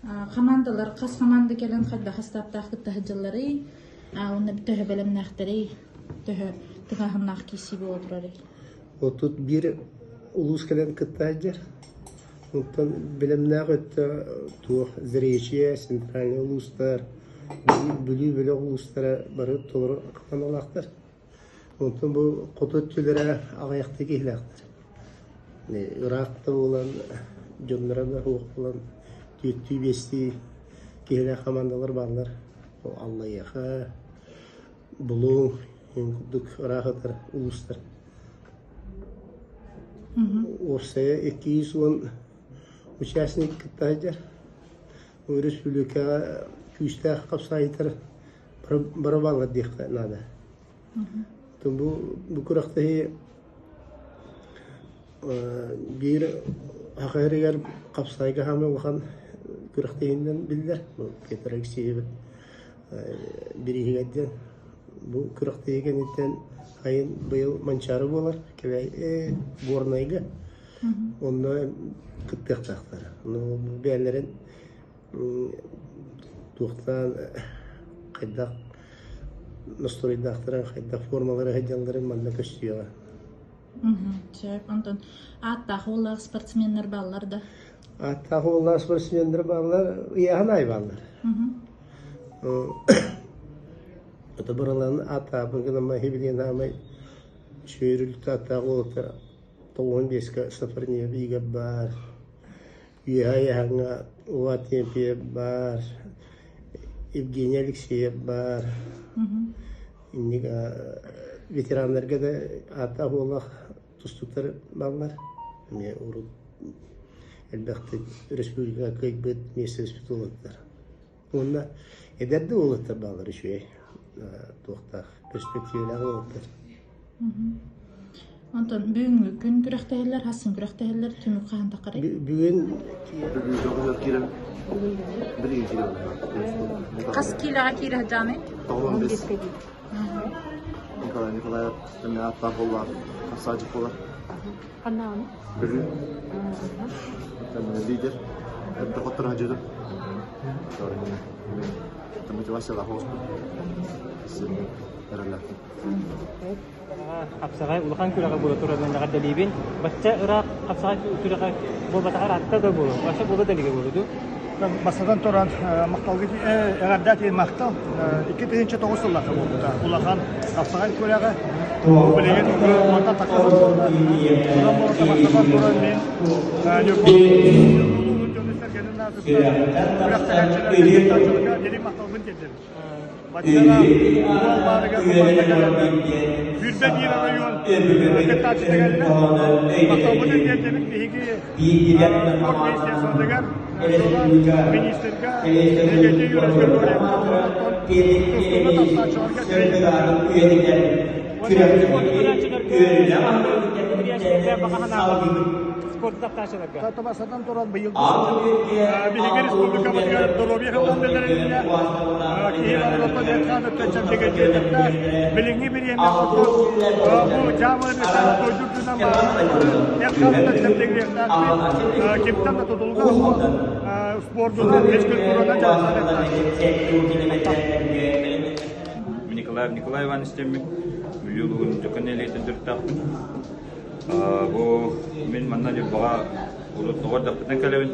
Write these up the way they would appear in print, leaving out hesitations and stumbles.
Хамаандалар хас хамаанда кэлэн хайдах астааптаах кытта сылдьалларый? Уонна төһө бэлэмнээхтэрий? Төһө тыҥааһыннаах киирсии буола турарый? 31 улуус кэлэн кытта сылдьар. Онтон бэлэмнээх өттө туох Заречье, центральнай улуустар, Бүлүү бөлөх улуустара бары толору хамаандалаахтар. Онтон бу хоту өттүлэрэ аҕыйахтыы киһилээхтэр. Ыраах да буолан, дьонноро да суох буолан түөртүү-биэстии киһилээх хамаандалар бааллар. Аллайыаха, Булуҥ курдук ыраах ытар улуустар. Уопсайа 210 участник кытта сылдьар. Өрөспүүбүлүкэҕэ күүстээх хапсаайытар бары бааллар диэххэ наада. Бу, бу күрэхтэһии биир Саха сиригэр хапсаайга хаамыы улахан күрэхтэһиинэн биллэр. Бу Петр Алексеевич бирииһигэр диэн бу күрэхтэһии кэнниттэн сайын быйыл Манчаары буолар Кэбээйи Горнайга. Онно кыттыахтаахтар. Бэйэлэрин туохтаан хайдах настроеннаахтарын, хайдах формалара сылдьалларын манна көстүөҕэ. Сөп. Онтон ааттаах уоллаах спортсменнар бааллар да? Ааттаах уоллаах спортсменнар бааллар, ыйааһын аайы бааллар. Ото барыларын ааттаабын гынан хибилиэн аамай сүүрүлүт ааттаах уолаттар 95-ка Сафарниев Игорь баар, Үөһээ Айаһаҥҥа Уа Тимофеев баар, Евгений Алексеев баар. Инник ветераннарга да ааттаах уоллаах тустууктар бааллар. Эмиэ урут элбэхтик республикаҕа кыайбыт, миэстэлэспит уолаттар. Уонна эдэр да уолаттар бааллар үчүгэй туохтаах перспективалаах уолаттар. Онтон бүгүҥҥү күн күрэхтэһэллэр, хассын күрэхтэһэллэр, түмүк хаһан таххарай? Бүгүн Хас киилэҕэ киирэ сылдьаҕыный? 95. Николай Николаев эмиэ ааттаах буоллаах массажик буолар. Ханнаҕын? Бүлүү. Лидер. Эрдэ хотторо сылдьыбытым. Мотивациялаах оҕуспут. Эрэллээхпин. Хапсаҕай улахан күрэҕэ буола турарын эҕэрдэлиибин. Бачча ыраах хапсаҕай күрэҕэ буолбатаҕар атта да буолуо. Бачча буола да илигэ буолуо дуу? Бастатан туран махталга эҕэрдэ этиим махтал. 2009 сыллаахха буолбута. Улахан хапсаҕай күрэҕэ. Билигин уонтан тахса сыл буолла. Онон буолта бастатан туран мин Ньурба улууһун дьону-сэргэтин аатыттан күрэхтэһээччилэргэ кыттааччыларга дириҥ махталбын тиэрдэбин. Баччара уол баарыгар бу кэлэллэр. 21 оройуон кыттааччыта кэллэ. Махталбытын тиэрдэбит биһиги спорт министерствотыгар, министрга Евгений Юрьевич Григорьевка уонна тустууну таптааччыларга Спорт таптааччыларга. Бастатан туран быйылгы сыл биһиги республикабытыгар доруобуйа сылын биллэрилиннэ. Киһи барыларга эт-хаан өттө чэбдигирдиэхтээх. Билиҥҥи бириэмэ оттон бу дьаамы дойду үрдүнэн эт-хаан өттө чэбдигириэхтээхпит. Кимтэн да тутулуга суох спордунан, физкультуранан дьарыктаныахтаахпыт. Николаев Николай Иванович диэммин, Бүлүү улууһун Дьөккөн нэһилиэгиттэн төрүттээхпин. Бу мин манна Ньурбаҕа урут оҕо эрдэхпиттэн кэлэбин.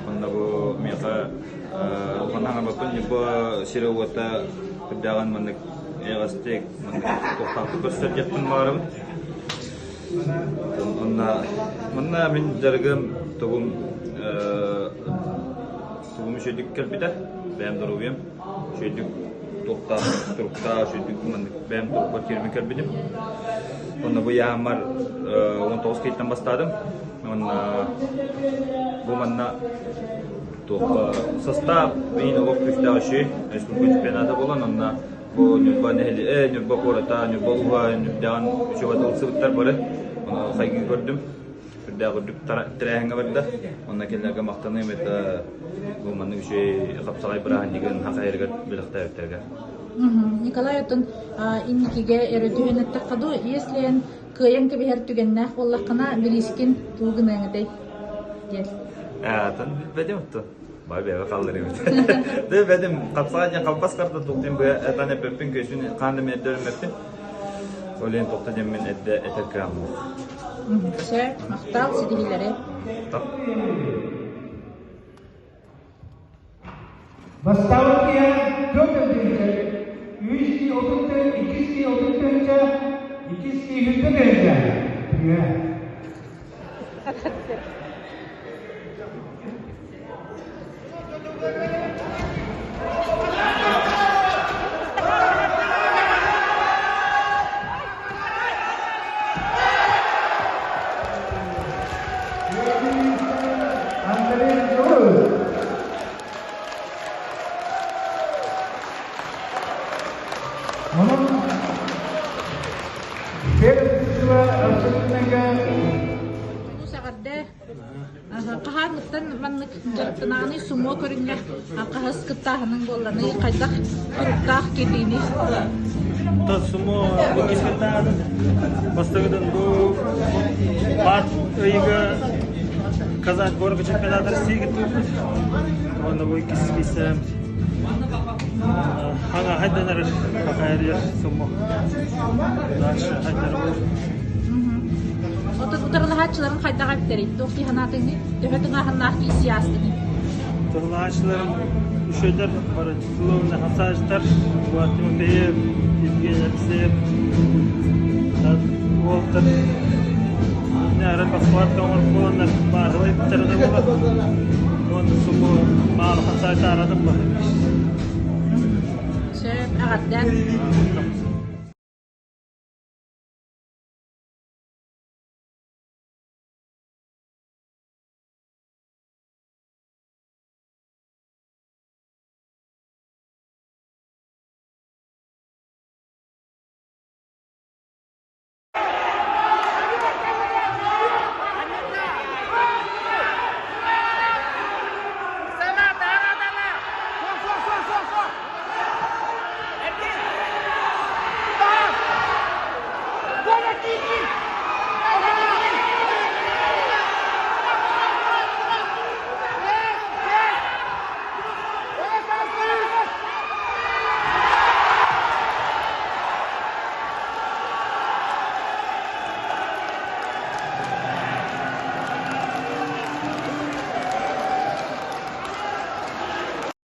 Онно бу миэхэ улахан хаҥарбаппын Ньурба сирэ-уота сүрдээҕин маннык эйэҕэстик, маннык туохтаахтык көрсөр диэхпин баҕарабын. Онно манна мин дьарыгым тугум тугум үчүгэйдик кэлбитэ, бэйэм доруобуйам. Үчүгэйдик туохтаах туруктаах, үчүгэйдик маннык бэйэм турукпар киирбин кэлбитим. Онно бу яаммар 19 киһиттэн бастаатым. Уонна бу манна туохха состав мин олох күүстээх үчүгэй республика чемпионата буолан онно бу Ньурба нэһили Ньурба куората, Ньурба улууһа үрдээҕин үчүгэй ылсыбыттар бары. Ону хайгыы көрдүм. Сүрдээх үрдүк тэрээһиҥҥэ барда. Онно кинилэргэ махтаныым это бу маннык үчүгэй хапсаҕай бырааһынньыгын хахайарыгар бэлэхтээбиттэригэр. Николай оттон инникигэ эрэ түһэн эттэххэ дуу, если эн кыайан кэбиһэр түгэннээх буоллаххына, бириискин тугу гыныаҥ этэй диэн. Атын билбэтим оттон. Бай бэйэбэ халларыбыт. Дэ бэдим хапсаҕа диэн халбас карта туктин быа этан эппэппин көсүн хаан да мэрдөрүмэппин. Ол тохто диэммин эрдэ этэр кыаммын. Сөп, махтал ситиһиилэри. Бастаабыт киһи 4 тыһыынча, үс киһи 30 иккис киһи 30 тыһыынча, иккис киһи 100 тыһыынча. Түмүгэ. Андрей Зуев. Онон Первенство абсолютнайга Эҕэрдэ Хаһааҥҥыттан маннык дьарыктанаҕыный, сумо көрүҥҥэ хаһыс кыттааһыныҥ буолланый, хайдах туруктаах киирдигиний? То сумо иккис кыттааһыным. Бастакытын бу март ыйга Казань горка чемпионата России кыттыбыппыт. Уонна бу иккис киирсэм хаҥа хайданар хахайарыйар сумо. Дальше хайдар буолар. Отут утарылаһааччыларын хайдах эбиттэрий? Туох дии санаатыҥый? Төһө тыҥааһыннаах киирсии аастыгый? Утарылаһааччыларым үчүгэйдэр, бары титулованный хапсаачтар. Тимофеев, Евгений Алексеев, уолтар Няры Москватка оҥорбут буоланнар баазалай бүтэрэ да буолар. Уонна субу маалы хапсааччы арадым баһы. Сөп, эҕэрдэ.